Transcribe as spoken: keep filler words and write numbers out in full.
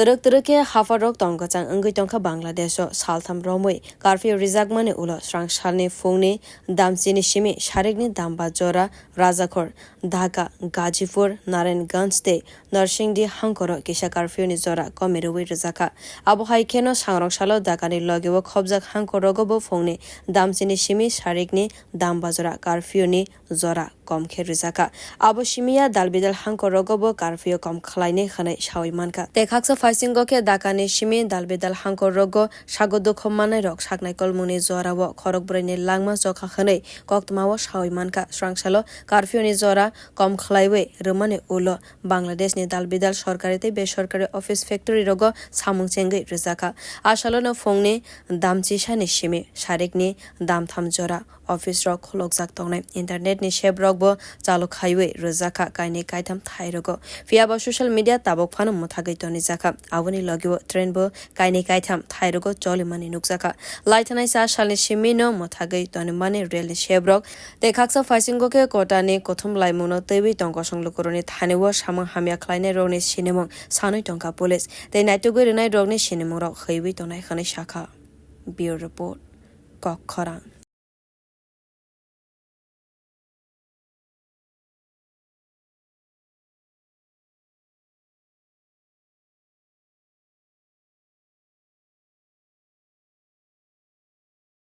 Twrwk twrwk khe hapharok tong kwchang wngwi tongkha Bangladesh-o. Saltham romwi curfew rijakmani ulo srang salni phungni damchini simi sarikni damba jora Rajakhor, Dhaka, Gazipur, Narayanganj tei Narsingdi hangkoro kisa curfew-ni jora komirwi rwjakha. Abo hai kheno sangrong salo Dhaka-ni logeo khobjak hangkorogo bo phungni damchini simi sarikni damba jora curfew-ni jora kom khe rwjakha. Abo simiya dalbidal hangkorogo bo curfew kom khlainai hwnwi sawi mankha. Tei khaksa phaisingo khe Dhaka-ni simi dalbidal hangkorogo sago dukho mannairok saknai kolmungni jorao khorokbrwini langma chokha hwnwi koktwmao sawi mankha. Srangsalo curfew-ni jora kom khlaiwi rwmani ulo Bangladeshni dalbidal sorkari tei besorkari office factory rogo samung chengwi rwjakha. A salono phungni damchisani simi sarikni damtham jora office rok khulokjak tongnai. Internet ni sep rok bo chalok khaiwi rwjakha kainwi kaitham thai rogo. Phiya bo social media tabuk phano mwthagwi tonijakha. Aboni logio train bo kainwi kaitham thai rogo cholimani nukjakha. Laithanaisa salni simi no mwthagwi tonimani rail ni sep rok tei khaksa phaisingo khe kotani kothom laimung no twiwi tong kosong lukurokni thani o samung hamya khlainai rokni sinimung sanwi tongkha police tei naitugwi rwnai rokni sinimung rok hwiwi tongnai hwnwi sakha. Bureau Report, Kokkhorang.